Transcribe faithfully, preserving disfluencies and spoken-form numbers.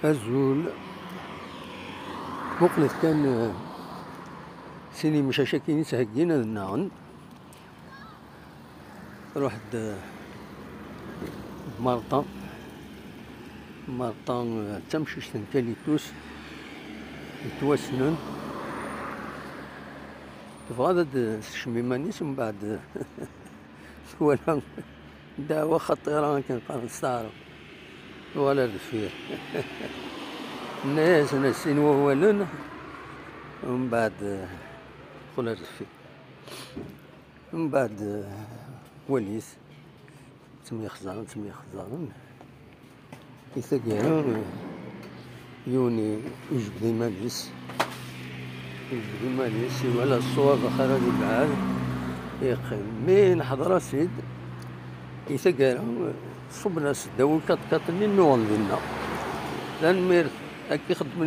Azul. Muqlet kan, eh, sin imcac akin i s-heggin ad nnaɣen. Ruḥ-d, eh, Marta. Marta, eh, d tamcict n Kalitus. Yettwassnen. Tebɣa ad d-tekcem iman-is, mbeɛd, eh, twala ddeɛwa xaṭira akken qqaren s taɛrabt. Tuɣal ar deffir. Nna-yasen sin wawalen, mbeɛd, eh, teqqel ar deffir. Mbeɛd, eh, walit, ttemyexzaren, ttemyexzaren. I taggara, eh, yiwen i-, ijbed iman-is. Ijbed iman-is, iwala ṣṣwab axir ad ibɛed, iqqim. Mi neḥḍer-as-id, i taggara, eh, ṣubben-as ddaw lkaṭkaṭ-nni nnuɣen dinna. Tanemmirt, akka i xeddmen